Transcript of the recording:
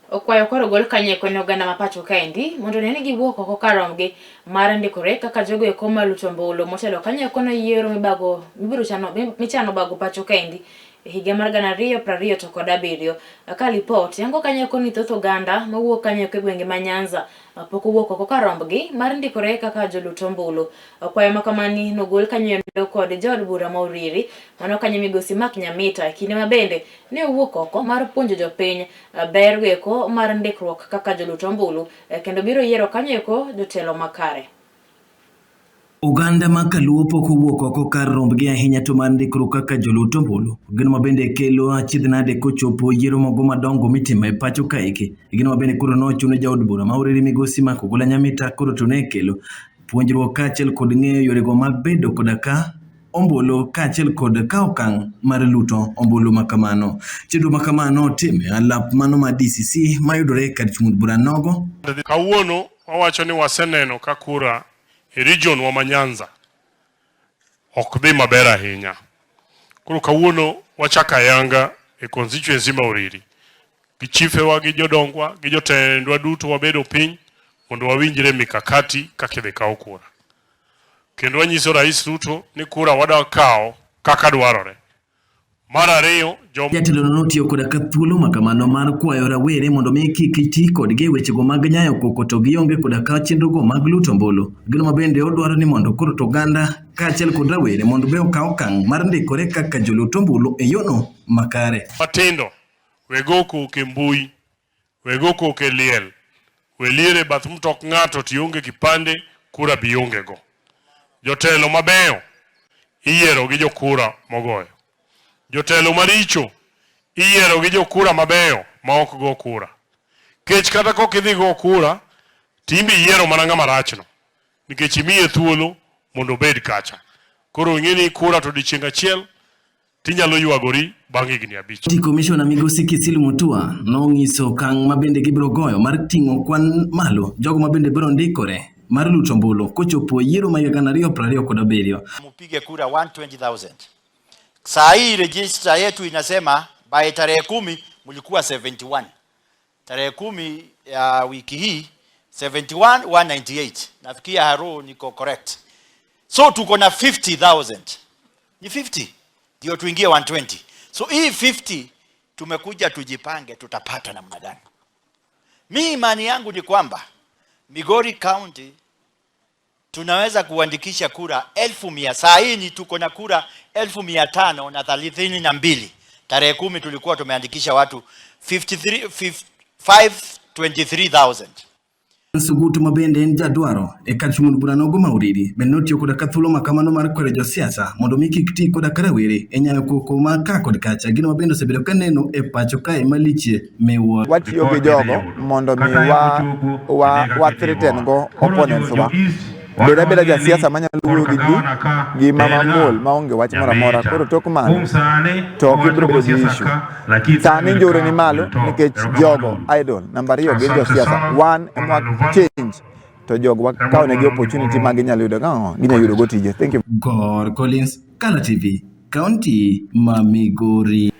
Okwayo koro ogol kanyo eko ne oganda ma pacho kaendi mondo one ni giwuok oko kar rombgi mar ndikore kaka jogo eko maluto ombulu motelo kanyo eko ne yiero mibago mibiro chano michano bago pacho kaendi e higa mar 2027. Ka lipot yango kanyo eko ni thoth oganda mawuok kanyo eko e gwenge ma Nyanza pok owuok oko kar rombgi mar ndikore kaka jolut ombulu. Kwayo ma kamani nogol kanyo endo kod jaod bura ma Uriri mano kanyo migosi Mark Nyamita e kinde ma bende ne owuok oko mar puonjo jopiny Ber goeko mar ndikruok kaka jolut ombulu kendo biro yiero kanyo eko jotelo makare. Oganda ma kaluo pok owuok oko kar rombgi ahinya to mar ndikruok kaka jolut ombulu. Gino ma bende kelo achiedh nade kochopo yiero mogo madongo mitimo e pacho kaeki. Gino ma bende koro nochuno jaod bura ma Uriri Migosi Mark Ogola Nyamita koro to ne kelo puonjruok kaachiel kod ng'eyo yorego mag bedo koda ka ombulu kaachiel kod kawo okang' mar luto ombulu ma kamano. Chenro ma kamano otim e alap mano ma DCC mayudore e kar chung' od bura nogo. Kawuono wawacho ni waseneno ka kura e region wa ma Nyanza ok dhi maber ahinya. Koro kawuono wachako ayanga e constituency ma Uriri gi chifewa gi jodongwa gi jotendwa duto wabedo piny mondo wawinjre mikakati kaka idhi kaw kura. Kendo wanyiso Rais Ruto ni kura wadwa kawo kaka dwarore. Mar ariyo, jom... Jatelono notiyo koda ka thuolo ma kamano mar kwayo rawere mondo mi kik ti kodgi e wechego mag nyayo koko to gionge koda ka chenrogo mag luto ombulu. Gino ma bende odwaro ni mondo koro to oganda kaachiel kod rawere mondo be okaw okang' mar ndikore kaka jolut ombulu e yono makare. Matindo, we go koko e mbui. We go koko e liel. We lier e bath mtok ng'ato to ionge kipande, kura be ionge go. Jotelo mabeyo iyiero gi jokura mogoyo. Jotelo maricho iyiero gi jokura mabeyo ma ok go kura. Kech kata kok idhi go kura, to in be iyiero mana ng'ama rachno nikech imiye thuolo mondo obed kacha. Koro ing'e ni kura to odiechieng' achiel tinyalo ywagori bang' higni abich. County Commissioner Migosi Kisilu Mutua nonyiso okang' ma bende gibiro goyo mar ting'o kwan malo jogo ma bende biro ndikore mar luto ombulu kochopo yiero ma higa 2027. Mupige kura 120,000. Saa hii register yetu inasema by tarehe kumi mlikuwa 71. Tarehe kumi ya wiki hii 71 198. Nafikia Haru niko correct. So tuko na 50,000. Ni 50 ndio tuingie 120. So hii 50 tumekuja tujipange, tutapata namna gani? Mi imani yangu ni kwamba Migori County tunaweza kuandikisha kura 100,000. Saa hii ni tuko na kura 532,000. Tarehe 10 tulikuwa tumeandikisha watu 523,000. Sugutu ma bende en jadwaro e kar chung' od bura nogo ma Uriri bende notiyo koda ka thuolo ma kamano mar kwero josiasa mondo mi kik ti koda ka rawere e nyayo koko ma ka kod kacha gino ma bende osebedo ka neno e pacho kae malichie miwuoro. Watiyo gi jogo mondo mi wa, wa, wa threaten go opponents wa. Bed abeda jasiasa manyalo wuoyo gi ji gi mama muol maonge wach moro amora. Koro tok mano to ok ibiro bedo gi issue. Sani njore ni malo nikech jogo idol. Namba ariyo gin josiasa. Wan ema change to jogo wakawo negi opportunity ma ginyalo yudo go ginyalo yudo go tije. Thank you. Gor Collins, Kala TV, Kaunti ma Migori.